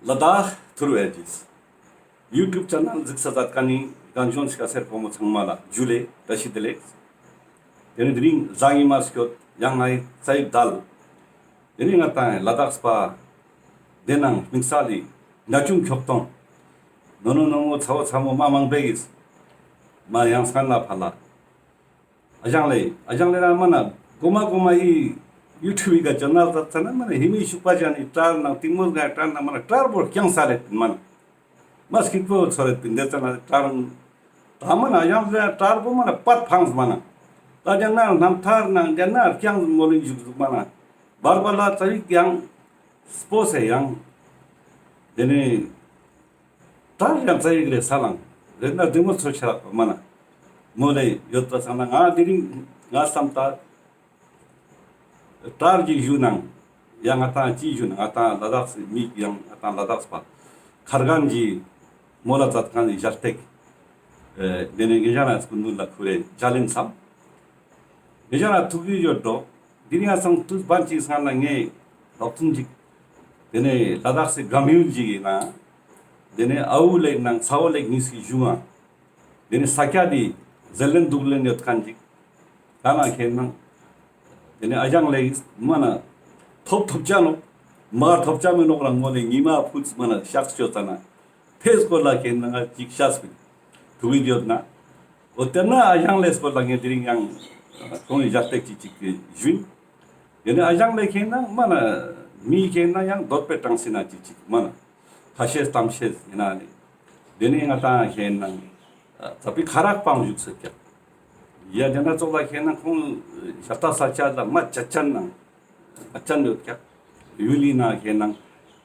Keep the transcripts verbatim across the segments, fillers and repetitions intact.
ལ་དྭགས་ཐུར་བེ་ཇིས་ཡུ་ཊུབ་ཆེ་ནལ་གཟིགས་ས་མཛད་མཁན་ནི་རྒན་གཞོན་སྐྱ་སེར་ཕོ་མོ་ཚང་མ་ལ་ཇུ་ལེ་བཀྲ་ཤིས་བདེ་ལེགས། དེ་ནི་དེ་རིང་གཟའ་ཉི་མ་སྐྱོད་ཡང་ང་ཡི་རྩ་བའི་དལ། དེ་ནི་ང་དང་ལ་དྭགས་པ་དེ་ནང་དམིགས་བསལ་ལི་ན་ཆུང་ཁྱོག་ཐོང་ནོ་ནོ་ནོ་མོ་ཚ་བོ་ཚ་མོ་མ་མང་པོ་ཡིས་མ་ཡང་སྔན་ལ་ཕར་ལ། ཨ་ཞང་ལེ། ཨ་ཞང་ལེ་ར་མ་ན་གོ་མ་གོ་མ་ཡི་ཡུ་ཊུབ་བི་ག་ཆེ་ནལ་ཙ་ཙ་ན་མ་ན་ཧི་མི་ཤུག་པ་ཅན་ནི་ཏྲར་ནང་ཏིང་མོ་ག་ཏྲར་ནང་མ་ན་ཏྲར་བོ་རྐྱང་ས་རེད་མ་ན། མ་སྐྱིད་པོ་ཚོ་རེད་པིན་དེ་ཙ་ན་ཏྲར། ད་མ་ན་ཨ་ཞང་ལེ་ཏྲར་བོ་མ་ན་པད་ཕངས་མ་ན། ད་རྒྱ་ནག་རྣམ་ཐར་ནང་རྒྱ་ནག་རྐྱང་མོ་ལིན་བཞུགས་འདུག་མ་ན། བར་བར་ལ་ཙ་བིག་ཡང་སྤོ་སེ་ཡང་། དེ་ནི། ཏྲར་ཡང་ཙ་ཡིག་རེ་ས་ལང་། རེ་ན་དེ་མོ་ཚོ་ཆ་རག་པ་མ་ན། མོ་ལེ་ཡོད་པ་སང་ན་ང་དེ་རིང་ང་བསམ་ད། ཏྲར་གྱི་ཞུ་ནང་། ཡང་ང་དང་ཅི་ཞུ་ནང་ང་དང་ལ་དྭགས་སི་མི་ཡང་ང་དང་ལ་དྭགས་པ། མཁར་རྒན་གྱི་མོ་ལ་མཛད་མཁན་ནི་ཞལ་ཏེག་དེ་ནས་ངེད་ཅག་ན་སྐུ་མདུན་ལ་ཁུར་རེ་ཇལ་ཡིན་བསམ། ངེད་ཅག་ན་ཐུགས་ཡིད་ཡོད་འགྲོ། དེ་ནི་ང་སང་དུས་བན་ཅིག་སྔ་ན་ངས་ལོག་ཐུན་ཅིག་དེ་ནས་ལ་དྭགས་སི་གམ་ཡུལ་ཅིག་ཡིན་ན། དེ་ནས་ཨ་བུ་ལེགས་ནང་ཚ་བོ་ལེགས་གཉིས་སི་བཞུགས་ཨ། དེ་ནས་ས་སྐྱ་དེ་ཟེར་ལེན་འདུག་ལེན་ཡོད་མཁན་ཅིག་ད་ན་ཁེན་ན། དེ་ནས་ཨ་ཞང་ལེགས་མ་ན། ཐོབ་ཐོབ་ཅ་ནོག་མ་ཐོབ་ཅ་མི་ནོག་རང་ངོ་ནས་ཉི་མ་ཕུད་མ་ན་ཤག་ཤོད་ཙ་ན། ཐེ་སྐོར་ལ་ཁེན་ན་ཅིག་ཤ་སྤིན། ཐུག་གི་ཡོད་ན། འོ་དེ་ན་ཨ་ཞང་ལེགས་སྐོར་ལ་ངས་དེ་རིང་ཡང་། ཁོང་ནི་ཞལ་ཏེག་ཅིག་ཅིག་གི་ཞུན། དེ་ནས་ཨ་ཞང་ལེགས་ཁེན་ན་མ་ན། མི་ཁེན་ན་ཡང་འདོད་པའི་གྲངས་སི་ན་ཅིག་ཅིག་མ་ན། ཁ་ཤས་གཏམ་ཤས་ཡིན་ན་ནི། དེ་ནས་ང་དང་ཁེན་ན། ཙ་པི་ཁ་རག་པང་བཞུགས་སེ་ཀྱག་ཡ་དེ་ན་ཙོགས་ལ་ཁེན་ན་ཁོང་ཞབས་ཏ་ས་ཆ་ལ་མ་ཅ་ཅན་ནང་། ཨ་ཅན་ཡོད་ཀྱག་ཡུལ་ལི་ན་ཁེན་ན་ང་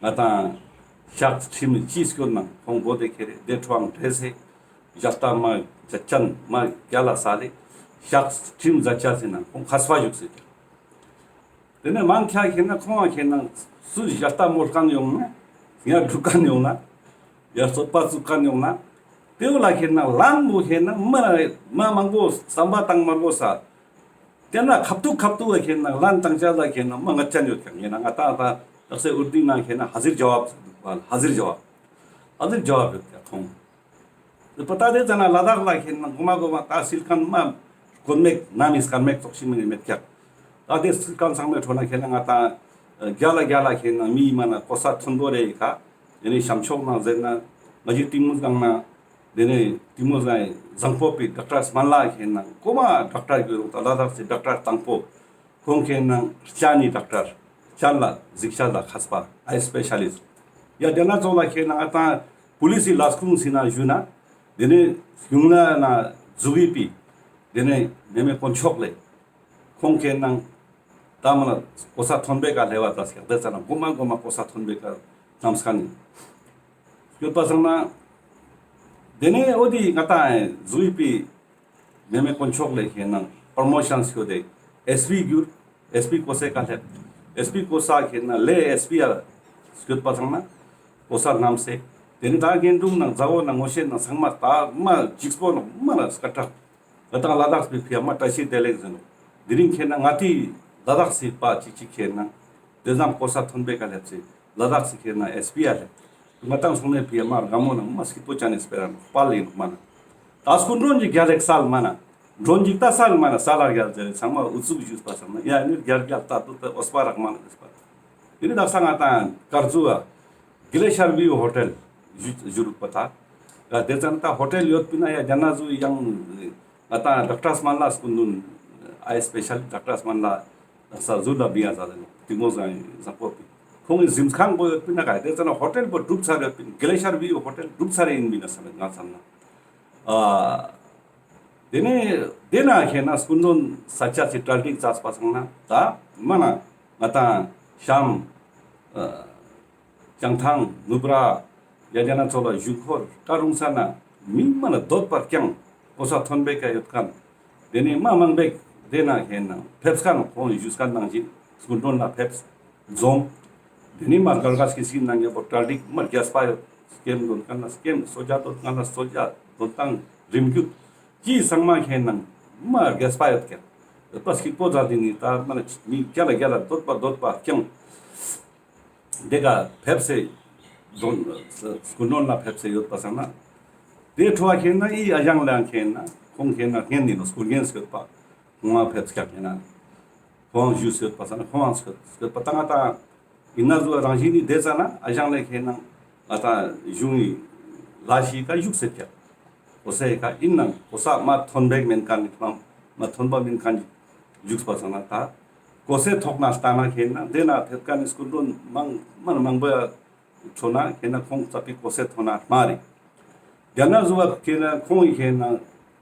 དང་ཤག་ཁྲིམས་ཅི་སྐྱོར་ནང་ཁོང་བོ་དེ་ཁེ་རེ་དེ་ཁྲོའང་འདྲེས་སེ་ཞབས་ཏ་མ་ཅ་ཅན་མ་རྒྱ་ལ་ས་ལེ་ཤག་ཁྲིམས་ཛ་ཅ་སེ་ནང་ཁོང་ཁ་སྤ་བཞུགས་སེ་ཀྱག་དེ་ནས་མང་ཆེ་ཁེན་ན་ཁོང་ཁེན་ན་སུ་ཞབས་ཏ་མོལ་མཁན་ཡོང་ན་ཡ་སྒྲུབ་མཁན་ཡོང་ན་ཡ་རྩོད་པ་བཙུགས་མཁན་ཡོང་ན་དེ་བོ་ལ་ཁེན་ན་ལན་མོ་ཁེན་ན་མ་མ་མང་པོ་བསམ་པ་བཏང་མ་དགོས་ས། དེ་ན་ཁབ་ཏུ་ཁབ་ཏུ་བ་ཁེན་ན་ལན་བཏང་ཆ་ལ་ཁེན་ན་མ་ང་ཅན་ཡོད་ཀྱག་ཡིན་ན་ང་ཏང་ད་དག་སེ་ཨུར་དུ་ན་ཁེན་ན་ཧ་ཟིར་ཇ་ཝབ་ཟེར་འདུག་པ་ཧ་ཟིར་ཇ་ཝབ་ཧ་ཟིར་ཇ་ཝབ་ཡོད་ཀྱག་ཁོང་། པ་ད་དེ་ཙ་ན་ལ་དྭགས་ལ་ཁེན་ན་གོ་མ་གོ་མ་ད་སིལ་མཁན་མ་དཀོན་མེད་ན་མི་སྐར་མེད་ཙོགས་ཤིག་མི་མེད་ཀྱག་ད་དེ་སིལ་མཁན་ཚང་མའི་ཁྲོད་ན་ཁེན་ན་ང་ཏང་རྒྱ་ལ་རྒྱ་ལ་ཁེན་ན་མི་མ་ན་གོ་ས་མཐོན་པོ་རེ་ཡི་ཁ་དེ་ནས་ཤམ་ཕྱོགས་ནང་ཟེར་ན་ང་ཅི་ཏིང་མུ་སྒང་ན་དེ་ནས་ཏིང་མུ་སྒང་བཟང་པོ་པའི་ཌོག་ཊར་སྨན་བླ་ཁེན་ན་གོ་མ་ཌོག་ཊར་གྱི་རོགས་ད་ལ་དྭགས་སི་ཌོག་ཊར་དང་པོ། ཁོང་ཁེན་ན་སྤྱན་ནི་ཌོག་ཊར། སྤྱན་ལ་གཟིགས་ཤ་ལ་མཁས་པ་ཨའི་སྤེ་ཤ་ལིསྚ། ཡ་དེ་ན་ཙོགས་ལ་ཁེན་ན་ང་ཏང་པུ་ལིས་སི་ལས་ཁུངས་སི་ན་ཞུ་ན། དེ་ནས་གཞུང་ལ་ན་ཟུག་གི་པི། དེ་ནས་མེ་མེ་དཀོན་མཆོག་ལེ། ཁོང་ཁེན་ན་ད་མ་ལ་གོ་ས་མཐོན་པོའི་ཀ་ལེ་བ་ད་སྐྱག་དེ་ཙ་ན་གོ་མ་གོ་མ་གོ་ས་མཐོན་པོའི་ཀ་ནམ་སྐ་ནི། སྐྱོད་པ་སང་ན། དེ་ནས་འོ་དེ་ང་ཏང་ཟུག་གི་པི། མེ་མེ་དཀོན་མཆོག་ལེ་ཁེན་ན་པར་མོ་ཤན་སྐྱོད་དེ་ཨེས་པི་གྱུར། ཨེས་པི་གོ་སའི་ཀ་ལེབ། ཨེས་པི་གོ་ས་ཁེན་ན་ལེ་ཨེས་པི་ཡ་སྐྱོད་པ་སང་ན་གོ་ས་རྣམས་སེ། དེ་ནི་ད་རྒན་དྲུང་ནང་མཛའ་བོ་ནང་ངོ་ཤེས་ནང་ཚང་མ་ད་མ་འཇིགས་པོ་ནང་མ་ན་སྐད་གྲགས། ང་ཏང་ལ་དྭགས་པའི་ཕི་ཡ་མ་བཀྲ་ཤིས་བདེ་ལེགས་ཟེར་ནོ། དེ་རིང་ཁེན་ན་ང་ཏི་ལ་དྭགས་སི་པ་ཅིག་ཅིག་ཁེན་ན། དེ་ཙམ་གོ་ས་མཐོན་པོའི་ཀ་ལེབ་སེ་ལ་དྭགས་སི་ཁེན་ན་ཨེས་པི་ཡ་ལེབ། ང་ཏང་སོང་ནས་ཕི་ཡ་མ་རྒན་མོ་ནང་མ་སྐྱིད་པོ་ཅན་ནི་སྤེ་ར་ནོ་དཔལ་ཡིན་མ་ན། ད་སྐུ་མགྲོན་གྱི་རྒྱལ་ལེགས་སལ་མ་ན། མགྲོན་གྱི་ད་སལ་མ་ན་ས་ལ་རྒྱལ་ཟེར་ཚང་མ་ཨུ་ཚུགས་ཞུས་པ་སང་ན་ཡ་ནི་རྒྱལ་རྒྱལ་ད་དུ་ད་འོས་པ་རག་མ་ན་ཟེར་པ། དེ་ནི་ད་ས་ང་ཏང་དཀར་ཟུ་བ། གི་ལེ་ཤར་བིའུ་ཧོ་ཊེལ་ཞུ་ཞུ་རུག་པ་ད། ད་དེ་ཙམ་ད་ཧོ་ཊེལ་ཡོད་པི་ན་ཡ་རྒྱ་ན་ཟུ་ཡང་ང་ཏང་ཌོག་ཊར་སྨན་བླ་སྐུ་མདུན་ཨའི་སྤེ་ཤ་ལིསྚ་ཌོག་ཊར་སྨན་བླ་ལ་ས་ཟུར་ལ་བི་ཡ་ཟ་ལེ་ནོ་ཏིང་མོ་ཟ་ཟ་པོ་པི། ཁོང་གི་གཟིམ་ཁང་པོ་ཡོད་པི་ན་ག་དེ་ཙམ་ན་ཧོ་ཊེལ་པོ་གྲུབ་ཚར་ཡོད་པི་གི་ལེ་ཤར་བིའུ་ཧོ་ཊེལ་གྲུབ་ཚར་ཡིན་པི་ན་ས་ལེ་ང་ཚང་ན། ཨ། དེ་ནས་དེ་ན་ཁེན་ན་སྐུ་མདུན་ས་ཆ་སི་གྲ་སྒྲིག་ཙགས་པ་སང་ན་ད་མ་ན་ང་ཏང་ཤམ། ཨ། བྱང་ཐང་ནུབ་ར་ཡ་རྒྱ་ན་ཚོ་ལ་བཞུགས་ཁོར་ཀ་རུང་ས་ན་མི་མ་ན་འདོད་པར་ཀྱང་གོ་ས་མཐོན་པོའི་ཀ་ཡོད་མཁན། དེ་ནས་མ་མང་པོ་དེ་ན་ཁེན་ན་ཕེབས་མཁན་ཁོང་ཞུས་མཁན་ནང་བཞིན་སྐུ་མགྲོན་ལ་ཕེབས། འཛོམས། དེ་ནས་མ་སྒར་ག་སྐྱིད་སྐྱིད་ནང་ཉེ་པོ་གྲ་སྒྲིག་མ་རྒྱས་པ་ཡོད། སྐེམ་འདོན་མཁན་ལ་སྐེམ། གསོལ་ཇ་འདོན་མཁན་ལ་གསོལ་ཇ་འདོན་སྟངས་རིམ་བརྒྱུད་ཅི་ཚང་མ་ཁེན་ན་མ་རྒྱས་པ་ཡོད་ཀྱང་ཡོད་པ་སྐྱིད་པོ་ཛ་དེ་ནི་ད་མ་ན་མི་རྒྱ་ལ་རྒྱ་ལ་འདོད་པ་འདོད་པ་ཀྱང་དེ་ག་ཕེབས་སེ་ དོན་སྐུ་མགྲོན་ལ་ཕེབས་སེ་ཡོད་པ་སང་ན། དེ་འཕྲོ་བ་ཁེ་ན་ཨི་ཨ་ཞང་ལེ་ཁེ་ན་ཁོང་ཁེ་ན་ངན་ནི་ནོ་སྐུ་ངན་སྐྱོད་པ། ཁོང་ང་ཕེབས་སྐྱག་ཁེ་ན། ཁོང་ཞུས་སྐྱོད་པ་སང་ན་ཁོང་སྐྱོད་པ་ཏང་ང་ཏང་། ཨིན་ན་ཟུ་རང་བཞིན་ནི་དེ་ཙ་ན་ཨ་ཞང་ལེ་ཁེ་ན་ང་ཏང་གཞུང་ངི་ལ་ཞིག་ག་བཞུགས་སེ་ཀྱག། གོ་སའི་ཀ་ཨིན་ནང་གོ་ས་མ་ཐོན་པའི་མེན་ཁན་ནི་ཁོང་མ་ཐོན་པ་མེན་ཁན་ནི་བཞུགས་པ་སང་ན་ད། གོ་སའི་ཐོག་ན་ལྟ་ན་ཁེ་ན་དེ་ན་ཕེབས་ཁན་ནི་སྐུ་མགྲོན་མང་མང་མང་པོ་ཡ་ཚོ་ན་ཁེ་ན་ཁོང་ཙ་པིག་གོ་སའི་ཐོག་ན་མ་རེད། རྒྱ་ནག་ཟུ་བ་ཁེ་ན་ཁོང་ཡི་ཁེ་ན་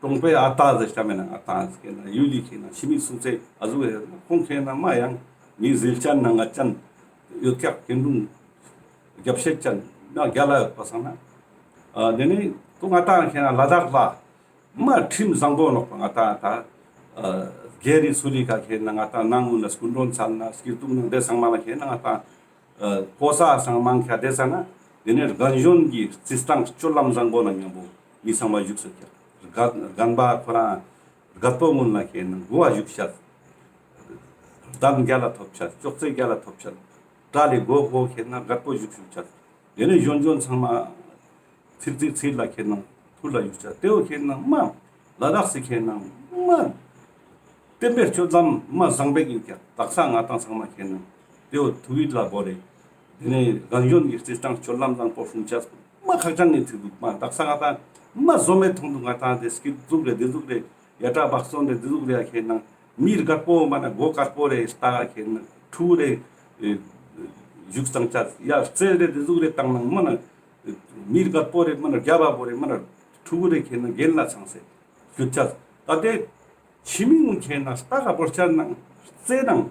གྲོང་པའི་ཨ་ཏ་ཟེར་ཤ་མེད་ན་ཨ་ཏ་ཁེ་ན་ཡུལ་ལི་ཁེ་ན་ཕྱི་མི་སུང་ཚེ་ཨ་ཟུ་ཡ་ཁོང་ཁེ་ན་མ་ཡང་མི་ཟིལ་ཅན་ན་ང་ཅན་ཡོད་ཀྱག་ཁེ་འདུག་རྒྱབ་བཤད་ཅན་ན་རྒྱ་ལ་ཡོད་པ་སང་ན། ཨ་དེ་ནི་ཁོང་ཨ་ཏ་ཁེ་ན་ལ་དྭགས་ལ་མ་ཁྲིམས་བཟང་པོ་ནོག་པ་ང་ཏང་ད། ཨ་སྒེར་རི་སུ་ལི་ཀ་ཁེ་ན་ང་ཏང་ནང་ངུན་ལ་སྐུ་མགྲོན་ཚར་ན་སྐྱིད་སྡུག་ནང་དེ་ཚང་མ་ལ་ཁེ་ན་ང་ཏང་། ཨ་གོ་ས་སང་མང་ཁ་དེ་ས་ན། དེ་ནས་རྒན་གཞོན་གྱི་རྩིས་སྟངས་སྤྱོད་ལམ་བཟང་པོ་ནང་མཉམ་པོ་མི་ཚང་མ་བཞུགས་སུ་ཁྱབ། རྒན་རྒན་པ་ཁོ་རང་རྒད་པོ་ངུན་ལ་ཁེ་ན་གོ་བ་བཞུགས་ཤག། གདན་རྒྱ་ལ་ཐོབ་ཤག། ཅོག་ཙེ་རྒྱ་ལ་ཐོབ་ཤག། གྲལ་ལི་གོ་གོ་ཁེ་ན་རྒད་པོ་བཞུགས་བཞུགས་ཤག། དེ་ནས་གཞོན་གཞོན་ཚང་མ། ཚིར་ཚིར་ཚིར་ལ་ཁེ་ན་ཐུར་ལ་ཡུག་ཆ་དེའོ་ཁེ་ན་མ། ལ་དྭགས་སི་ཁེ་ན་མ། བསྟན་པའི་སྤྱོད་ལམ་མ་བཟང་པོ་ཡིན་ཀྱང་དག་ས་ང་ཏང་ཚང་མ་ཁེ་ན་དེའོ་ཐུགས་ཡིད་ལ་བོར་རེ། དེ་ནས་རྒན་གཞོན་གྱི་རྩིས་སྟངས་སྤྱོད་ལམ་བཟང་པོ་སྲུང་ཆ་མ་ཁག་ཅན་ནས་ཐུག་འདུག་མ་དག་ས་ང་ཏང་མ་བཟོ་མེད་མཐོང་འདུག་ང་ཏང་དེ་སྐྱིད་འཛུགས་རེ་བདེ་འཛུགས་རེ་ཡ་ཏྲ་བག་སྟོན་རེ་བདེ་འཛུགས་རེ་ཡ་ཁེ་ན་མི་རྒད་པོ་མ་ན་མགོ་དཀར་པོ་རེ་ལྟ་ཁེ་ན་ཕྲུ་གུ་རེ་བཞུགས་སྟངས་ཆ་ཡ་རྩེ་རེ་བདེ་འཛུགས་རེ་བཏང་ན་མ་ན། མི་རྒད་པོ་རེ་མ་ན་རྒྱ་བ་པོ་རེ་མ་ན་ཕྲུ་གུ་རེ་ཁེ་ན་རྒན་ལ་ཚང་སེ་རྒྱུ་ཆ། ད་དེ་ཕྱི་མི་ངུན་ཁེ་ན་ལྟ་ག་བོར་ཆ་ནང་རྩེ་ནང་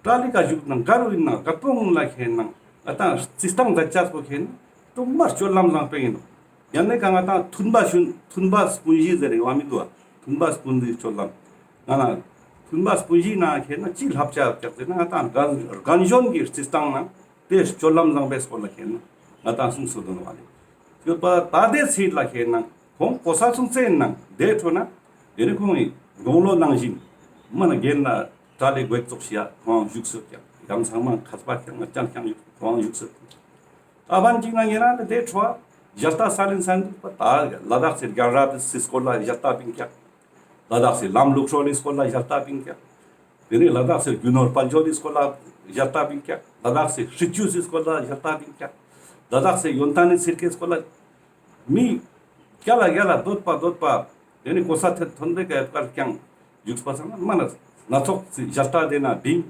གྲལ་ལི་ཀ་བཞུགས་ནང་ག་རུ་ཡིན་ནང་རྒད་པོ་ངུན་ལ་ཁེ་ན་ང་ཏང་རྩིས་སྟངས་ད་ཆ་པོ་ཁེ་ན་ཏུ་མ་སྤྱོད་ལམ་བཟང་པོ་ཡིན་ནོ། ཡང་ན་ག་ང་ཏང་མཐུན་པ་ཤུན་མཐུན་པ་སྤུན་བཞི་ཟེར་རེ་བ་མི་འདུག་བ། མཐུན་པ་སྤུན་བཞི་སྤྱོད་ལམ། ང་ན་མཐུན་པ་སྤུན་བཞི་ནང་ཁེ་ན་ཅི་ལྷབ་ཆ་ཡོད་ཀྱག་ཟེར་ན་ང་ཏང་རྒན་གཞོན་གྱི་རྩིས་སྟངས་ནང་དེ་སྤྱོད་ལམ་བཟང་པོའི་སྐོར་ལ་ཁེ་ན་ང་ཏང་གསུངས་སུ་འདོན་བ་ལེ། ཡོད་པ་ད་དེ་ཚིག་ལ་ཁེ་ན་ཁོང་གོ་ས་སུང་ཚེ་ནང་དེ་འཕྲོ་ན་དེ་ནི་ཁོང་གི་དགུང་ལོ་ནང་བཞིན་མ་ན་རྒན་ལ་གྲལ་ལི་གོས་ཙོགས་ཤིག་ཡ་ཁོང་བཞུགས་སུ་ཀྱག་ཡང་ཚང་མ་མཁས་པ་ཀྱང་ང་ཅང་ཀྱང་ཡོད་ཁོང་བཞུགས་སུ། ཨ་བན་ཅིག་ན་ཉེ་རང་དེ་འཕྲོ་ཞལ་ལྟ་ས་ལེན་ས་འདུག་པ་ད་ལ་དྭགས་སི་རྒྱལ་རབས་སི་སྐོར་ལ་ཞལ་ལྟ་པིན་ཀྱག། ལ་དྭགས་སི་ལམ་ལུགས་སྲོལ་ལི་སྐོར་ལ་ཞལ་ལྟ་པིན་ཀྱག། དེ་ནས་ལ་དྭགས་སི་རྒྱུ་ནོར་དཔལ་འབྱོར་ལི་སྐོར་ལ་ཞལ་ལྟ་པིན་ཀྱག། ལ་དྭགས་སི་སྲིད་ཇུས་སི་སྐོར་ལ་ཞལ་ལྟ་པིན་ཀྱག། ལ་དྭགས་སི་ཡོན་ཏན་ནི་ཚིར་ཀའི་སྐོར་ལ་མི་རྒྱ་ལ་རྒྱ་ལ་འདོད་པ་འདོད་པ། དེ་ནི་གོ་ས་ཐོན་པའི་སྐབས་ཀྱང་བཞུགས་པ་སང་ན་མ་ན་སྣ་ཚོགས་སི་ཞལ་ལྟ་དེ་ན་བིང་།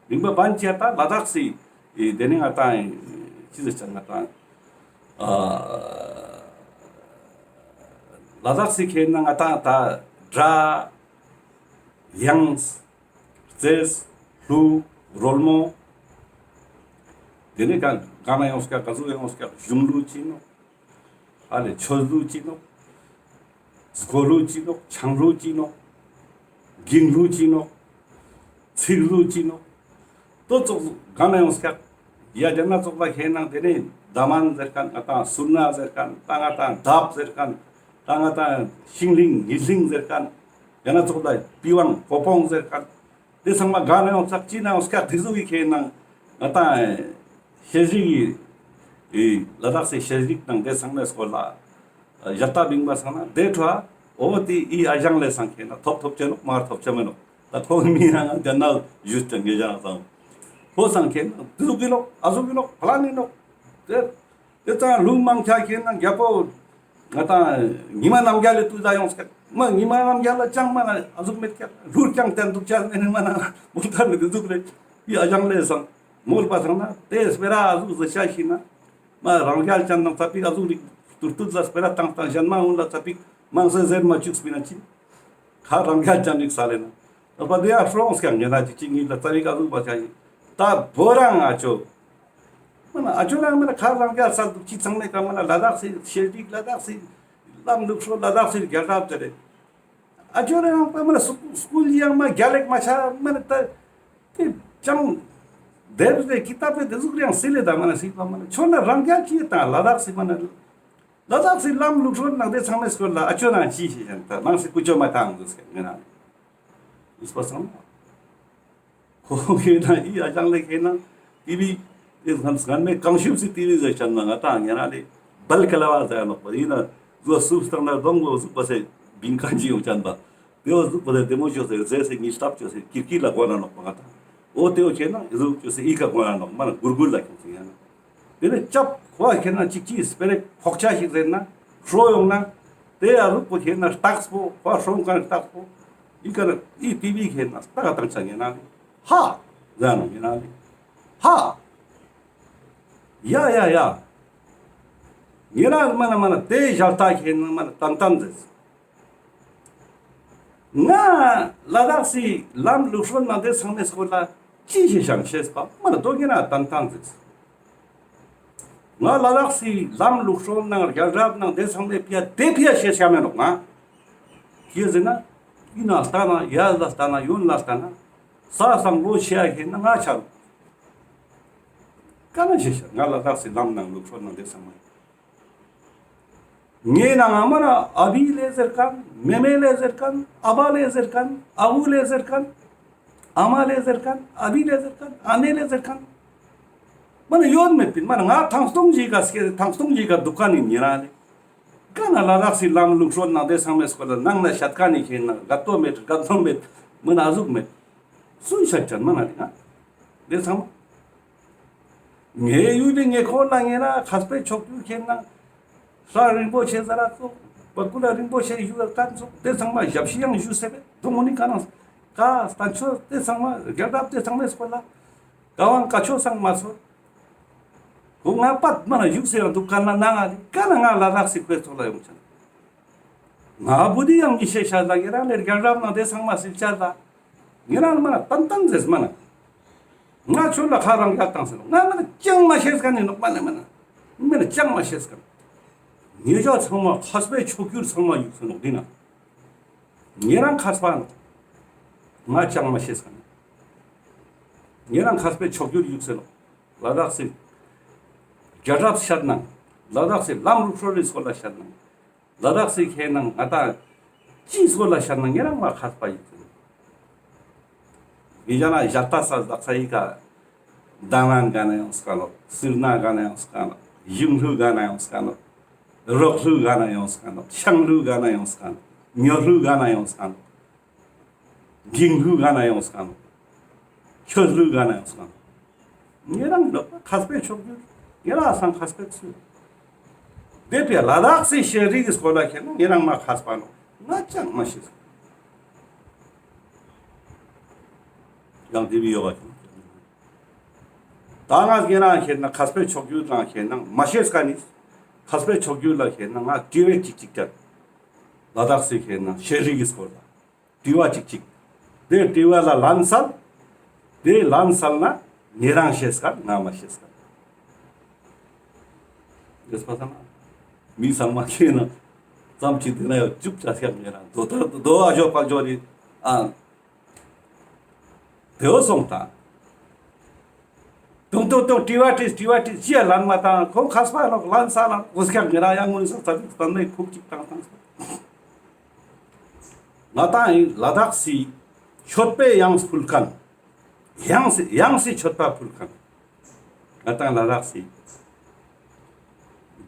བིང་པ་བན་ཅེ་ད་ལ་དྭགས་སི་དེ་ནི་ང་ཏང་ཅི་ཟེར་ཆ་ང་ཏང་ཨ་ལ་དྭགས་སི་ཁེ་ན་ང་ཏང་ད་སྒྲ་དབྱངས་རྩེས་གླུ་རོལ་མོ། དེ་ནི་ག་ག་ན་ཡོངས་ཀྱག་ག་ཟུག་ཡོངས་ཀྱག་གཞུང་ལུགས་ཅི་ནོ། ཨ་ལེ་ཆོས་ལུགས་ཅི་ནོག། སྒོ་ལུགས་ཅི་ནོག། ཆང་ལུགས་ཅི་ནོག། གིང་ལུགས་ཅི་ནོག། ཚིག་ལུགས་ཅི་ནོག། ཏོ་ཙོགས་ག་ན་ཡོང་སྐྱག། ཡ་རྒྱ་ན་ཙོགས་ལ་ཁེ་ན་དེ་ནས་དམན་ཟེར་ཁན་ང་ཏང་སུར་ན་ཟེར་ཁན་ད་ང་ཏང་དབ་ཟེར་ཁན་ད་ང་ཏང་ཤིང་ལིང་ཉི་ལིང་ཟེར་ཁན་རྒྱ་ན་ཙོགས་ལ་པི་ཝང་ཀོ་པོང་ཟེར་ཁན། དེ་ཚང་མ་ག་ན་ཡོང་ཙག་ཅི་ན་ཡོང་ཙག་དེ་ཟུག་གི་ཁེ་ན་ང་ཏང་ཤེས་རིག་གི་ལ་དྭགས་སི་ཤེས་རིག་དང་དེ་ཚང་མའི་སྐོར་ལ་ཞལ་ལྟ་བིང་བ་སང་ན་དེ་འཕྲོ་འོ་དེ་ཨི་ཨ་ཞང་ལེ་སང་ཁེ་ན་ཐོབ་ཐོབ་ཅེ་ནོག་མ་ཐོབ་ཅེ་མེ་ནོག། ད་ཁོང་མི་ཡང་དེ་ན་ཡུལ་དེ་ངེ་ཞང་སང་ཁོ་སང་ཁེ་ན་དེ་ཟུག་གི་ནོག་ཨ་ཟུག་གི་ནོག་ཕ་ལ་ནི་ནོག་དེ། དེ་ཙང་ལུང་མང་ཆ་ཁེ་ན་རྒྱལ་པོ་ང་ཏང་ཉི་མ་རྣམ་རྒྱལ་ལ་ཏུ་ད་ཡོང་སྐད། མ་ཉི་མ་རྣམ་རྒྱལ་ལ་ཅང་མ་ན་ཨ་ཟུག་མེད་ཀྱག་ལྷུར་ཀྱང་བསྟན་འདུག་ཅག་ནས་མ་ན་མུ་མཐའ་ནས་དེ་ཟུག་རེད། ཡི་ཨ་ཞང་ལེ་སང་མོལ་པ་སང་ན་དེ་སྤེ་ར་ཨ་ཟུག་ཟེར་ཤ་ཤི་ན་མ་རང་རྒྱལ་ཅན་ནང་ཚ་པིག་ཨ་ཟུག་རིག་ཏུར་ཏུར་ལ་སྤེ་ར་བཏང་བཏང་གཞན་མ་འོང་ལ་ཚ་པིག་མང་སེ་ཟེར་མ་བཅུག་སྤི་ན་ཅི། ཁ་རང་རྒྱལ་ཅན་རིག་ས་ལེ་ན། ད་པ་དེ་ཡ་ཧྲོང་སྐྱང་ཉེ་ན་ཅི་ཅི་ཉིད་ལ་ཙ་རིག་ག་ཟུག་པ་ཆ་ཡིན། ད་བོ་རང་ཨ་ཅོ། མ་ན་ཨ་ཅོ་རང་མ་ན་ཁ་རང་རྒྱལ་ས་འདུག་ཅི་ཚང་མའི་ཀ་མ་ན་ལ་དྭགས་སི་ཤེས་རིག་ལ་དྭགས་སི་ལམ་ལུགས་སྲོལ་ལ་དྭགས་སི་རྒྱལ་རབས་དེ་རེད། ཨ་ཅོ་རང་པ་མ་ན་སུ་སྐུལ་ཡང་མ་རྒྱལ་ལེགས་མ་ཆ་མ་ན་ད་དེ་ཅང་དེབ་རེ་ཀི་ཏབ་རེ་དེ་ཟུག་རེ་ཡང་སི་ལེ་ད་མ་ན་སི་པ་མ་ན་ཆོ་ན་རང་རྒྱལ་ཅི་དང་ལ་དྭགས་སི་མ་ན། ལ་དྭགས་སི་ལམ་ལུགས་སྲོལ་ནང་དེ་ཚང་མའི་སྐོར་ལ་ཨ་ཅོ་རང་ཅི་ཤེས་ཤན་ད་ནང་སི་ཀུ་ཅོ་མ་ཐང་དུ་སྐད་ངེ་ན་ཡིས་པ་སང་ན་ཁོ་ཁེ་ན་ཡི་ཨ་ཅང་ལེ་ཁེ་ན་ཏི་བི་ ཏེ་སྔན་སྔན་མེ་གང་ཤུབས་སི་ཏི་བི་ཟེར་ཅན་ན་ང་ཏང་ཉེ་རང་ལེ་བལ་ཀ་ལ་བ་ཟེར་ནོག་པ་ཡིན་ན་ཟོ་སུབ་སྟངས་ན་གདོང་གོ་ཟུག་པ་སེ་བིང་ཁན་ཅིག་ཡོང་ཅན་པ། ཏེ་བོ་ཟུག་པ་སེ་ཏེ་མོ་ཅོས་སེ་རྫས་སེ་ཉིས་ལྟབ་ཅོས་སེ་ཀིར་ཀིར་ལ་གོ་ན་ནོག་པ་ང་ཏང་། འོ་ཏེ་བོ་ཁེ་ན་ཨི་ཟུག་ཅོས་སེ་ཨི་ཀ་གོ་ན་ནོག་མ་ན་གུར་གུར་ལ་ཁྱོང་ཅིག་ཡང་ན། ཏེ་ནེ་ཅབ་ཁོ་ཁེ་ན་ཅིག་ཅིག་སྤེ་ར་ཕོག་ཆ་ཞིག་ཟེར་ན་ཧྲོ་ཡོང་ན། ཏེ་ཨ་ཟུག་པོ་ཁེ་ན་རྟགས་པོ་ཁོ་ཧྲོང་ཁན་རྟགས་པོ། ཨི་ཀ་ན་ཨི་ཏི་བི་ཁེ་ན་རྟགས་ཏང་ཆ་ཉེ་རང་ལེ། ཧ། ཟེར་ནོག་ཉེ་རང་ལེ། ཧ། ཡ་ཡ་ཡ། ཉེ་རང་མ་ན་མ་ན་ཏེ་ཞལ་ལྟ་ཁེ་ན་མ་ན་ཏན་ཏན་ཟེར། ང་ལ་དྭགས་སི་ལམ་ལུགས་སྲོལ་ནང་ཏེ་ཚང་མའི་སྐོར་ལ་ཅི་ཞིག་ཤང་ཤེས་པ་མ་ན་དོ་ཉེ་རང་ཏན་ཏན་ཟེར། ང་ལ་དྭགས་སི་ལམ་ལུགས་སྲོལ་ནང་རྒྱལ་རབས་ནང་ཏེ་ཚང་མའི་ཕི་ཡ་ཏེ་ཕི་ཡ་ཤེས་ཤ་མེད་ནོག་ང་། ཅི་ཟེར་ན་ཨི་ན་ལྟ་ན་ཡ་ལ་ལྟ་ན་ཡོན་ལ་ལྟ་ན་ས་སང་ལོ་ཤེས་ཡ་ཁེ་ན་ང་ཆ་རུ། ཀ་ན་ཤེས་ཤ་ང་ལ་དྭགས་སི་ལམ་ནང་ལུགས་སྲོལ་ནང་ཏེ་ཚང་མ་ཡིན། ངའི་ནང་ང་མ་ན་ཨ་བི་ལེ་ཟེར་ཁན། མེ་མེ་ལེ་ཟེར་ཁན། ཨ་བ་ལེ་ཟེར་ཁན། ཨ་བུ་ལེ་ཟེར་ཁན། ཨ་མ་ལེ་ཟེར་ཁན། ཨ་བི་ལེ་ཟེར་ཁན། ཨ་ནེ་ལེ་ཟེར་ཁན། མ་ན་ཡོད་མེད་པིན་མ་ན་ང་ཐང་སྟོང་ཞིག་ག་སྐྱེ་ཐང་སྟོང་ཞིག་ག་དུག་ཁན་ནི་ཉེ་རང་ལེ། ཀ་ན་ལ་དྭགས་སི་ལམ་ལུགས་སྲོལ་ནང་ཏེ་ཚང་མའི་སྐོར་ལ་ནང་ན་ཤད་ཁན་ནི་ཁེ་ན་དགའ་ཏོ་མེད་དགའ་ཏོ་མེད་མ་ན་ཨ་ཟུག་མེད། སུ་ཤད་ཅན་མ་ན་ལེ་ང་། ཏེ་ཚང་མ། ངའི་ཡུལ་ལི་ངའི་ཁོ་ན་ངེ་ན་ཁས་པའི་ཕྱོགས་ཀྱུ་ཁེ་ན། ས་རིན་པོ་ཆེ་ཟ་ར་ཚོ། བ་ཀུ་ལ་རིན་པོ་ཆེ་ཡུལ་ལ་ཀན་ཚོ། ཏེ་ཚང་མ་ཞབས་ཕྱི་ཡང་ཞུ་སེ་བེ། དོ་མོ་ནི་ཀ་ན། ཀ་སྟན་ཆོས་ཏེ་ཚང་མ་རྒྱལ་རབས་ཏེ་ཚང་མའི་སྐོར་ལ། ཀ་བང་ཀ་ཆོས་སང་མ་ཚོ། ཁོ་ང་པད་མ་ན་ཞུ་སེ་ཡང་དུག་ཀ་ན་ན་ང་ལི་ཀ་ན་ང་ལ་དྭགས་སི་ཁོའི་ཚོགས་ལ་ཡོང་ཅན། ང་བུ་དི་ཡང་མི་ཤེས་ཤ་ལ་ཉེ་རང་ལེ་རྒྱལ་རབས་ནང་ཏེ་ཚང་མ་སིལ་ཆ་ལ། ཉེ་རང་མ་ན་ཏན་ཏན་ཟེར་མ་ན། ང་ཆོ་ལ་ཁ་རང་རྒྱལ་ཏང་ཟེར་ནོག་ང་མ་ན་ཅང་མ་ཤེས་ཁན་ནི་ནོག་མ་ན་མ་ན། མ་ན་ཅང་མ་ཤེས་ཁན། ཉེ་ཞ་ཚང་མ་ཁས་པའི་ཕྱོགས་ཀྱུར་ཚང་མ་ཡུག་ཟེར་ནོག་ཏེ་ན། ཉེ་རང་ཁས་པ་ནོག་ང་ཅང་མ་ཤེས་ཁན། ཉེ་རང་ཁས་པའི་ཕྱོགས་ཀྱུར་ཡུག་ཟེར་ནོག་ལ་དྭགས་སི་རྒྱལ་རབས་ཤད་ན། ལ་དྭགས་སི་ལམ་ལུགས་སྲོལ་ལི་སྐོར་ལ་ཤད་ན། ལ་དྭགས་སི་ཁེ་ན་ང་ཏང་ཅི་སྐོར་ལ་ཤད་ན་ཉེ་རང་མ་ཁས་པ་ཡིན། ཡིན་ན་ཞག་ཏ་ས་དག་ས་ཡི་ཀ་ད་མན་ག་ན་ཡོང་སྐ་ནོག་སིར་ན་ག་ན་ཡོང་སྐ་ནོག་ཞིང་ལུ་ག་ན་ཡོང་སྐ་ནོག་རོགས་ལུ་ག་ན་ཡོང་སྐ་ནོག་ཤང་ལུ་ག་ན་ཡོང་སྐ་ནོག་ཉོ་ལུ་ག་ན་ཡོང་སྐ་ནོག་གིང་ལུ་ག་ན་ཡོང་སྐ་ནོག་ཁྱོད་ལུ་ག་ན་ཡོང་སྐ་ནོག་ཉེ་རང་ལོ་ཁས་པའི་ཕྱོགས་ཀྱུ། ཉེ་རང་སང་ཁས་པའི་ཚུལ། དེ་པའི་ལ་དྭགས་སི་ཤེས་རིག་གི་སྐོར་ལ་ཁེ་ན་ཉེ་རང་མ་ཁས་པ་ནོག་ང་ཅང་མ་ཤེས། ཡང་དེ་བི་ཡོ་ག་ཁེ་ན། ད་ང་ཉེ་རང་ཁེ་ན་ཁས་པའི་ཕྱོགས་ཀྱུ་དང་ཁེ་ན་མ་ཤེས་ཀ་ནི། ཁས་པའི་ཕྱོགས་ཀྱུ་ལ་ཁེ་ན་ང་དྲི་བ་ཅིག་ཅིག་ཀྱང་། ལ་དྭགས་སི་ཁེ་ན་ཤེས་རིག་གི་སྐོར་ལ། དྲི་བ་ཅིག་ཅིག་དེ་དྲི་བ་ལ་ལན་སལ། དེ་ལན་སལ་ན་ཉེ་རང་ཤེས་ཀ་ང་མ་ཤེས་ཀ། དེ་སྤ་ས་ན་མི་ཚང་མ་ཁེ་ན་ཙམ་ཅིག་དེ་ན་ཡོད་ཅུག་ཅ་སྐྱབས་ཉེ་རང་དོ་ད་དོ་ཨ་ཞོ་པ་ཞོ་རི་ཨ། དེའོ་སོང་ད། ཏུང་ཏུང་ཏུང་དྲི་བ་དྲིས་དྲི་བ་དྲིས་ཅི་ཡ་ལན་མ་བཏང་ཁོང་ཁས་པ་ལོག་ལན་ས་ལ་འུ་སྐྱག་ཉེ་རང་ཡང་ངུ་ས་ཚ་ཚ་ནས་ཁུག་ཅིག་བཏང་བཏང་ས། ང་ཏང་ཡིན་ལ་དྭགས་སི་མཆོད་པའི་དབྱངས་ཕུལ་མཁན། དབྱངས་སི་དབྱངས་སི་མཆོད་པ་ཕུལ་མཁན། ང་ཏང་ལ་དྭགས་སི་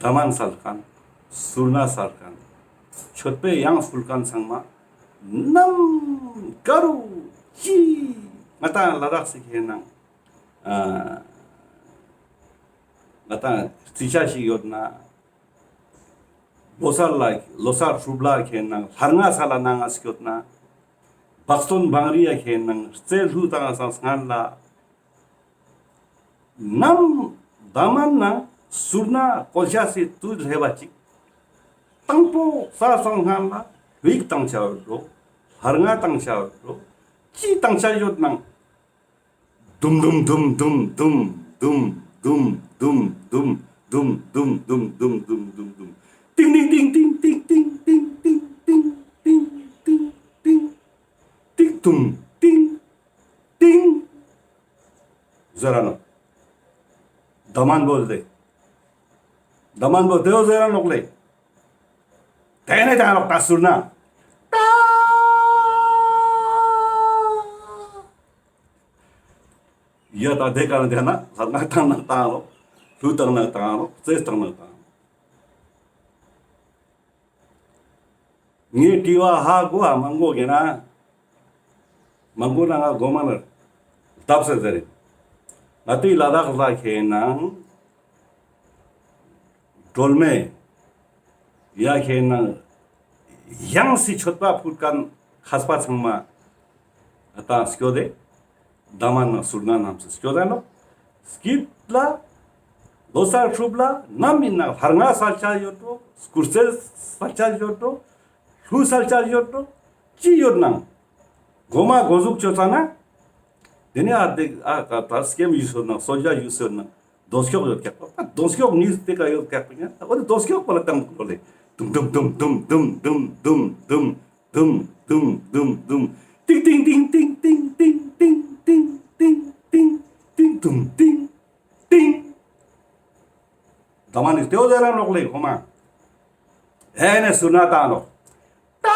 ད་མན་སལ་མཁན། སུར་ན་སལ་མཁན། མཆོད་པའི་དབྱངས་ཕུལ་མཁན་ཚང་མ་ནམ་ག་རུ་ཅི་ང་ཏང་ལ་དྭགས་སི་ཁེ་ན་ཨ་ང་ཏང་རྩི་ཆ་ཞིག་ཡོད་ན། ལོ་སར་ལ་ལོ་སར་སྲུབ་ལ་ཁེ་ན་ལྷར་ང་ས་ལ་ན་ང་སྐྱོད་ན། བག་སྟོན་བང་རི་ཡ་ཁེ་ན་རྩེ་ལྷུ་དང་སང་སྔན་ལ། ནམ་ད་མན་ན་སུར་ན་ཀོལ་ཤ་སི་ཏུས་ལྷེ་བ་ཅིག་དང་པོ་ས་སང་སྔན་ལ་བིག་དང་ཆ་བར་འགྲོ། ལྷར་ང་དང་ཆ་བར་འགྲོ། ཅི་དང་ཆ་ཡོད་ནང་། དུམ་དུམ་དུམ་དུམ་ཏིང་ཏིང་ཏིང་ཏིང་ཏིང་ཏིང་ཏུམ་ཏིང་ཏིང་ཟེར་ར་ནོག་ད་མན་བོ་ལེ། ད་མན་བོ་དེའོ་ཟེར་ར་ནོག་ལེ། དེ་ནས་ད་ནོག་ད་སུར་ན། ཡ་ད་དེ་ཀ་ན་དེ་ན་ལྷ་ང་བཏང་ན་བཏང་རོགས། ལྷུ་བཏང་ན་བཏང་རོགས། རྩེས་བཏང་ན་བཏང་རོགས། ངའི་དྲི་བ་ཧ་གོ་ཧ་མ་གོ་གེ་ན། མ་གོ་ན་ང་གོ་མ་ན་ལྡབ་ཟེར་ཟེར་རེད། ང་ཏི་ལ་དྭགས་ལ་ཁེ་ནང་སྒྲོལ་མའི་ཡ་ཁེ་ནང་ཡང་སྲིད་མཆོད་པ་ཕུལ་མཁན་མཁས་པ་ཚང་མ་ཨ་ད་སྐྱོད་དེ། ད་མ་ན་ཟུར་ན་རྣམས་སུ་སྐྱོད་ད་ནོ། སྐྱིད་ལ་ལོ་གསར་སྲུབ་ལ་ནམ་ཡིན་ན་ལྷར་ང་སལ་ཆ་ཡོད་དོ། སྐུར་རྩེ་སལ་ཆ་ཡོད་དོ། ལྷུ་སལ་ཆ་ཡོད་དོ། ཅི་ཡོད་ནང་གོ་མ་གོ་ཟུག་ཅོ་ཙ་ན། དེ་ནས་ཨ་དེ་ཨ་ད་ད་སྐྱེམས་ཡུལ་སོད་ན་གསོལ་ཇ་ཡུལ་སོད་ན་གདོང་སྐྱོག་ཡོད་ཀྱག་པ། གདོང་སྐྱོག་ཉིས་དེ་ཀ་ཡོད་ཀྱག་པ་ཡ། འོ་དེ་གདོང་སྐྱོག་པ་ལ་བཏང་གོ་ལེ། དུམ་དུམ་དུམ་དུམ། ཏིང་ཏིང་ཏིང་ཏིང་ཏིང་ཏིང་ཏིང་ཏིང་ཏིང་དུམ་ཏིང་ཏིང་། ད་མ་ནི་ཏེའོ་ཟེར་ར་ནོག་ལེ་ཁོ་མ། ཨེ་ནེ་སུ་ན་ཏང་ནོག། ཏ།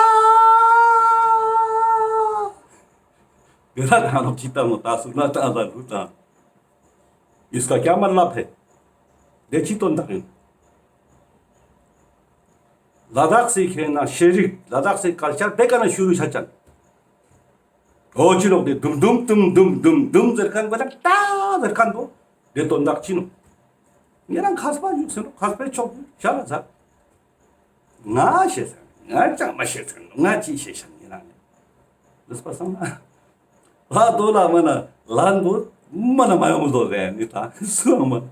ག་ར་ཏང་ནོག་ཅི་ཏང་ནོག་ཏ་སུ་ན་ཏང་ཟ་ལུ་ཏང་། ཡུས་ཀ་ཀྱ་མ་ལ་ཕེ། དེ་ཅི་དོན་དག་ཡིན། ལ་དྭགས་སི་ཁེ་ན་ཤེས་རིག་ལ་དྭགས་སི་ཀལ་ཅར་དེ་ཀ་ན་ཤུ་རུ་ཆ་ཅན། འོ་ཅི་ལོག་དེ་དུམ་དུམ་དུམ་དུམ་དུམ་དུམ་ཟེར་མཁན་པོ་དང་ཏ་ཟེར་མཁན་པོ་དེ་དོན་དག་ཅི་ནོག། ཉེ་རང་མཁས་པ་བཞུགས་ཟེར་ནོག། མཁས་པའི་ཕྱོགས་ཞུ་ཤ་ལ་ཟ། ང་ཤེས་ཟེར་ང་ཅང་མ་ཤེས་ཟེར་ང་ཅི་ཤེས་ཤག་ཉེ་རང་ནི་ལུས་པ་སང་ན་ལ་དོ་ལ་མ་ན་ལན་པོ་མ་ན་མ་ཡོང་དོ་ཟེར་ནི་ད་སུའང་མ།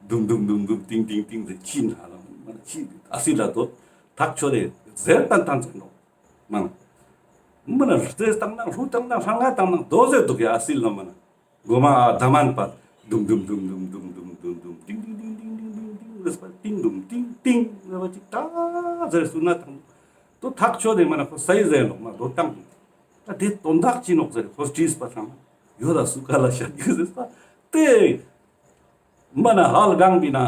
དུམ་དུམ་དུམ་དུམ་ཏིང་ཏིང་ཏིང་ཟེར་ཅི་ན་ལ་མ་ན་ཅི་ཨ་སི་ལ་དོ་ཐག་ཆོད་དེ་ཟེར་ཏན་ཏན་ཟེར་ནོག། མ་ན། མ་ན་རྩེས་བཏང་ན་ལྷུ་བཏང་ན་ཧྲང་ང་བཏང་ན་དོ་ཟེར་འདུག་ཡ་ཨ་སི་ལ་མ་ན། གོ་མ་ཨ་ད་མན་པ། དུམ་དུམ་དུམ་དུམ་ཏིང་ཏིང་ཏིང་ཏིང་ཏིང་ཏིང་ཟེར་པ་ཏིང་དུམ་ཏིང་ཏིང་ཟེར་པ་ཅིག་ཏ་ཟེར་སུ་ན་ཐང་། དོ་ཐག་ཆོད་དེ་མ་ན་ཁོ་སའི་ཟེར་ནོག་མ་དོ་བཏང་། ད་དེ་དོན་དག་ཅི་ནོག་ཟེར་ཁོ་དྲིས་པ་ཐང་། ཡོད་ལ་སུ་ག་ལ་ཤད་གི་ཟེར་པ། དེ། མ་ན་ཧལ་གང་བི་ན་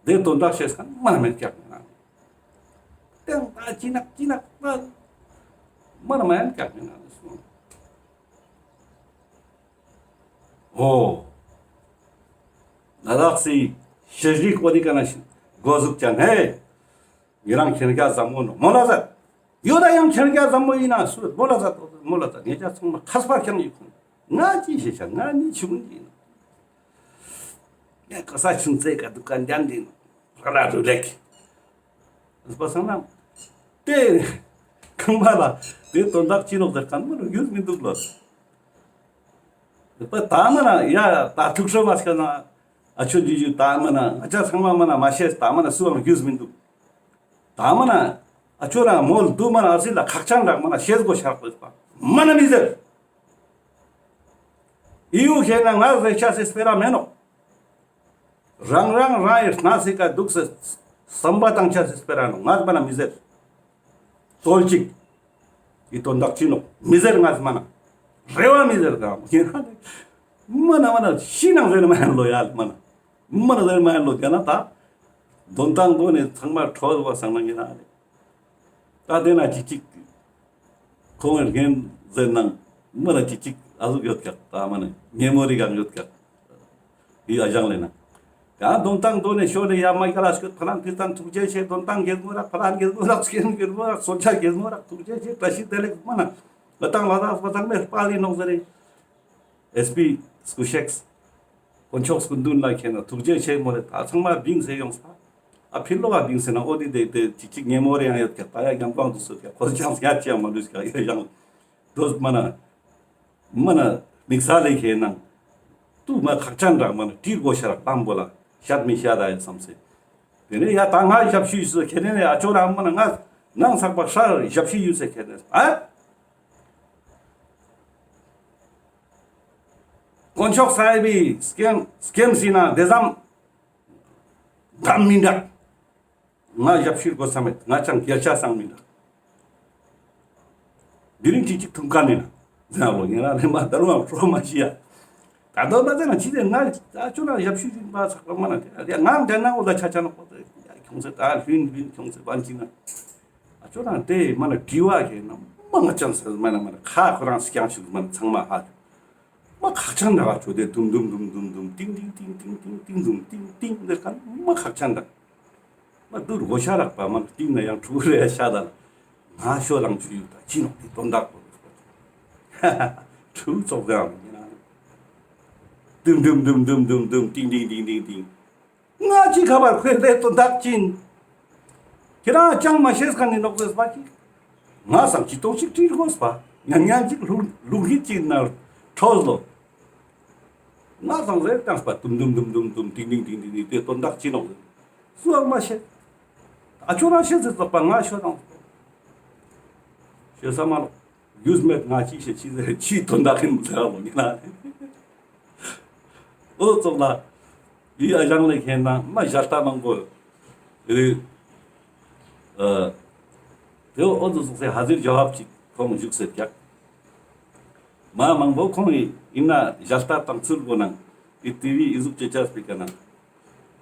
དེ་དོན་དག་ཤེས་མཁན་མ་ན་མེད་ཀྱག་མེད་ན། ཏེང་ད་ཅི་ནག་ཅི་ནག་པ་མ་ན་མ་ཡན་ཀྱག་མེད་ན་སོང་། འོ། ལ་དྭགས་སི་ཤེས་རིག་པོ་དེ་ཀ་ན་ཤི་གོ་ཟུག་ཅན་ཧེ། ཉེ་རང་ཁྱེད་ཀྱ་ཟམ་མོ་ནོ་མོ་ལ་ཟད། ཡོད་ད་ཡང་ཁྱེད་ཀྱ་ཟམ་མོ་ཡིན་ན་སུ་མོ་ལ་ཟད་མོ་ལ་ཟད་ཉེ་ཀྱ་ཚང་མ་མཁས་པ་ཁྱང་ཡིན་ཁོང་། ང་ཅི་ཤེས་ཤག་ང་ནི་ཆུང་ཡིན། ངས་གོ་ས་ཆུང་ཚེ་ཀ་འདུག་ག་འདྲ་འདི་ནོ་ར་ར་རུ་ལེགས། པ་སང་ན། དེ། ཁང་པ་ལ། དེ་དོན་དག་ཅི་ནོག་ཟེར་མཁན་མ་ནོ་རྒྱུས་མི་འདུག་ལོ། པ་ད་མ་ན་ཡ་ད་ཐུགས་སྲོ་མ་སྐྱ་ན། ཨ་ཆོ་ཇུ་ཇུ་ད་མ་ན་ང་ཅག་ཚང་མ་མ་ན་མ་ཤེས་ད་མ་ན་སུའང་རྒྱུས་མི་འདུག། ད་མ་ན། ཨ་ཆོ་རང་མོལ་དུ་མ་ན་ཨ་སི་ལ་ཁག་ཅན་རག་མ་ན་ཤེས་དགོས་ཤར་དགོས་པ། མ་ན་མི་ཟེར། ཨི་ཡུ་ཁྱེད་ན་ང་རེ་ཆ་སེ་སྤེ་ར་མེ་ནོག། རང་རང་རང་ཡི་སྣ་སི་ཀ་འདུག་སེ་བསམ་པ་བཏང་ཆ་སི་སྤེ་ར་ནོ་ང་མ་ན་མི་ཟེར། ཙོལ་ཅིག་ཡི་དོན་དག་ཅི་ནོ་མི་ཟེར་ང་མ་ན། རེ་བ་མི་ཟེར་ག་མ་ན་མ་ན་ཤི་ནང་ཟེར་མ་ཡན་ལོ་ཡ་མ་ན། མ་ན་ཟེར་མ་ཡན་ལོ་ཡ་ན་ད། དོན་དང་དོན་ནི་ཚང་མ་ཁྲོ་བ་སང་ན་ཉེ་ན་རེ། ད་དེ་ན་ཅིག་ཅིག་ཁོང་ངི་རྒན་ཟེར་ནང་མ་ན་ཅིག་ཅིག་ཨ་ཟུག་ཡོད་ཀྱག་ད་མ་ན་ཉེ་མོ་རི་གང་ཡོད་ཀྱག་ཡི་ཨ་ཞང་ལེ་ན། ཡང་དོན་དང་དོན་ནི་ཤོ་ནི་ཡ་མ་ག་ལ་སྐྱོད་ཕ་ལན་ཕི་ཏང་ཐུགས་རྗེ་ཆེ་དོན་དང་རྒྱལ་མོ་རག་ཕ་ལན་རྒྱལ་མོ་རག་སྐྱེན་རྒྱལ་མོ་རག་སོ་ཆ་རྒྱལ་མོ་རག་ཐུགས་རྗེ་ཆེ་བཀྲ་ཤིས་བདེ་ལེགས་མ་ན། ང་དང་ལ་དྭགས་པ་ཚང་མས་དཔའ་ལི་ནོག་ཟེར་རེ། ཨེས་པི་སྐུ་གཤེགས། དཀོན་མཆོག་སྐུ་མདུན་ལ་ཁྱེད་ན་ཐུགས་རྗེ་ཆེ་མོ་རེ་ད་ཚང་མ་བིང་སེ་ཡོང་ས། ཨ་ཕི་ལོག་ག་བིང་སེ་ན་ཨོ་དི་དེ་དེ་ཅིག་ཅིག་ཉེ་མོ་རེ་ཡང་ཡོད་ཀྱག་ད་ཡ་རྒྱང་པང་དུ་སོད་ཀྱག་ཁོ་ཅང་ཡ་ཅི་ཡང་མ་ལུས་ཀྱག་ཡ་ཡང་། དོ་མ་ན། མ་ན་དམིགས་བསལ་ལེ་ཁྱེད་ན། ཏུ་མ་ཁག་ཅན་རག་མ་ན་ཏིར་གོ་ཤ་རག་ལམ་པོ་ལ་ཤད་མི་ཤད་ད་ཡ་བསམ་སེ། དེ་ནས་ཡ་ད་ང་ཞབས་ཞུ་ཡུལ་སུ་ཁྱེད་ནས་ཨ་ཅོ་རང་མ་ན་ང་ནང་ཚགས་པ་ཧྲ་ཞབས་ཞུ་ཡུལ་སེ་ཁྱེད་ནས་ཨ། དཀོན་མཆོག་ས་ཡི་སྐྱེམས་སྐྱེམས་སི་ན་དེ་ཙམ་དམ་མི་འདྲ། ང་ཞབས་ཕྱིར་དགོས་ས་མེད། ང་ཅང་རྒྱལ་ཆ་སང་མི་འདྲ། དེ་རིང་ཅིག་ཅིག་ཐུང་ཀ་ནི་ན་ཟེར་ལོ་ངེ་རང་ལེ་མ་ད་རུང་ཁྲོ་མ་ཤི་ཡ། ད་དོ་མ་ཟེར་ན་ཅི་དེ་ང་ཨ་ཅོ་ན་ཞབས་ཕྱི་རིན་པ་ཚགས་པ་མ་ན་དེ་ང་འདྲ་ན་འོ་ད་ཆ་ཆ་ནོ་ཁོ་ཁྱོང་ཚེ་ད་ལྷུན་ལྷུན་ཁྱོང་ཚེ་བན་ཅི་ན། ཨ་ཅོ་རང་དེ་མ་ན་དྲི་བ་ཁེ་ན་མ་ང་ཅང་ཟེར་མ་ན་མ་ན་ཁ་ཁོ་རང་སྐྱང་ཞིག་མ་ན་ཚང་མ་ཧ་ཅོ། མ་ ཁག་ཅན་འདྲ་བ་ཆོ་དེ་དུམ་དུམ་དུམ་དུམ་དུམ་ཏིང་ཏིང་ཏིང་ཏིང་ཏིང་ཏིང་དུམ་ཏིང་ཏིང་ཟེར་ཁན་མ་ཁག་ཅན་འདྲ། མ་དུར་གོ་ཤ་རག་པ་མ་ཏིང་ན་ཡང་ཕྲུ་གུ་རེ་ཤ་ད་ལ་ང་ཤོ་རང་ཆུ་ཡུག་ད་ཅི་ནོག་དེ་དོན་དག་པོ། ཕྲུ་གུ་ཙོགས་ཟེར་ཡང་མི་ན། དུམ་དུམ་དུམ་དུམ་དུམ་དུམ་ཏིང་ཏིང་ཏིང་ཏིང་ཏིང་། ང་ཅི་ཁ་བར་ཁོས་དེ་དོན་དག་ཅིན། ཁྱེད་རང་ཅང་མ་ཤེས་ཁན་ནི་ནོག་ཟེར་པ་ཅིག་ང་སང་ཅི་ཏོང་ཅིག་བྲིས་དགོས་པ། ཉན་ཉན་ཅིག་ལུག་ལུག་གི་ཅིག་ན་ཁྲོས་ལོ། ང་སང་ཟེར་ཏང་པ་དུམ་དུམ་དུམ་དུམ་དུམ་ཏིང་ཏིང་ཏིང་ཏིང་ཏིང་དེ་དོན་དག་ཅི་ནོག་ཟེར། སུའང་མ་ཤེས། ཨ་ཁྱོད་རང་ཤེས་ཟེར་ཙོག་པ་ང་ཤོད་དང་། ཤེས་ས་མ་ནོག་ཡུས་མེད་ང་ཅི་ཤེས་ཅི་ཟེར་ཅི་དོན་དག་ཡིན་ཟེར་བ་ཡིན་ན། འོ་ཙོགས་ལ། ཡི་ཨ་ཞང་ལེ་ཁེན་ན་མ་ཞལ་ལྟ་མང་པོ་རེད། ཨ། དེ་འོ་ཙོགས་སེ་ཧ་ཟིར་ཇ་བབ་ཅིག་ཁོང་བཞུགས་སེ་རྒྱག་མ་མང་པོ་ཁོང་ཡི་ཡིན་ན་ཞལ་ལྟ་དང་ཚུལ་གོ་ནང་ཡི་ཏི་བི་ཨི་ཟུག་ཅེ་ཅ་སྤེ་ཀ་ནང་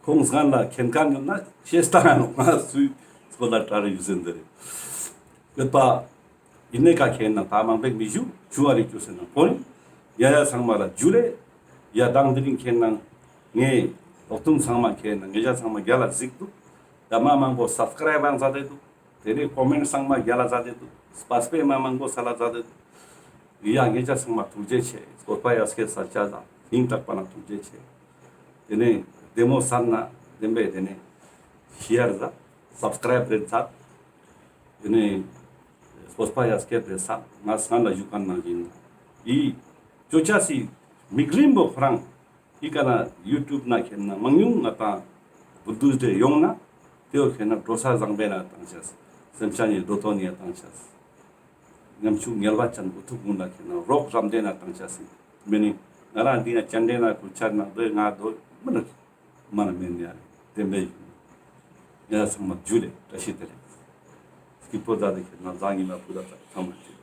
ཁོང་སང་ལ་ཁེན་ཁན་ཡོད་ན་ཤེས་ཏང་ང་སུའི་སྐོར་ལ་གྲ་རེ་ཡུ་ཟེན་དེ་རེད། ཡོད་པ། ཡིན་ནའི་ཀ་ཁེན་ན་ད་མང་པོ་མི་ཞུ་ཆུ་བ་རེ་ཅོ་ཟེར་ན་ཕོན། ཡ་ཡ་ཚང་མ་ལ་ཇུ་ལེ། ཡ་དང་དེ་རིང་ཁེན་ན་ངས་ལོག་ཐུང་ཚང་མ་ཁེན་ན་ངེད་ཅག་ཚང་མ་རྒྱལ་ལ་གཟིགས་འདུག་ད་མ་མང་པོ་སབ་སི་ཀ་རའིབ་ཡང་མཛད་དེ་འདུག་དེ་ནས་ཀོ་མེན་ཊ་ཚང་མ་རྒྱལ་ལ་མཛད་དེ་འདུག་སྤ་སྤེ་མ་མང་པོ་སལ་ལ་མཛད་དེ་འདུག་ཡ་ངེད་ཅག་ཚང་མ་ཐུགས་རྗེ་ཆེ། སྤོས་པ་ཡ་སྐྱེད་ས་ཆ་ལ་སྙིང་ཐག་པ་ན་ཐུགས་རྗེ་ཆེ། དེ་ནས་བདེ་མོ་སལ་ན་བདེན་པའི་དེ་ནས་ཤེ་ཡར་མཛད། སབ་སི་ཀ་རའིབ་རེ་མཛད། དེ་ནས་སྤོས་པ་ཡ་སྐྱེད་རེ་སལ། ང་སང་ལ་ཞུ་ཁན་ནང་བཞིན་ཡི་ཅོ་ཅ་སི་མིག་རིམ་པོ་ཁོ་རང་ཡི་ཀ་ན་ཡུ་ཊུབ་ན་ཁེན་ན་མང་ཉུང་ང་དང་བུ་དུས་དེ་ཡོང་ན་དེ་བོ་ཁེན་ན་འགྲོ་ས་བཟང་པོའི་ན་བཏང་ཆ་སེ། སེམས་ཅན་ནི་འགྲོ་དོན་ནི་ཡ་བཏང་ཆ་སེ། ཉམ་ཆུང་ངལ་བ་ཅན་འུ་ཐུག་གུན་ལ་ཁེན་ན་རོགས་རམ་དེ་ན་བཏང་ཆ་སེ། མེ་ནི་ང་རང་འདི་ན་ཅན་དེ་ན་ཁུར་ཆ་ན་དེ་ང་དོ་མི་ནི་མ་ན་མེ་ནི་ཡ་རེ་དེ་མེ་ཡུ་ཡ་ཚང་མ་ཇུ་ལེ་བཀྲ་ཤིས་བདེ་ལེགས། སྐྱིད་པོ་མཛད་དེ་ཁེན་ན་བཟང་ངི་ལ་ཕུ་ད་ཚང་མ་ཇུ།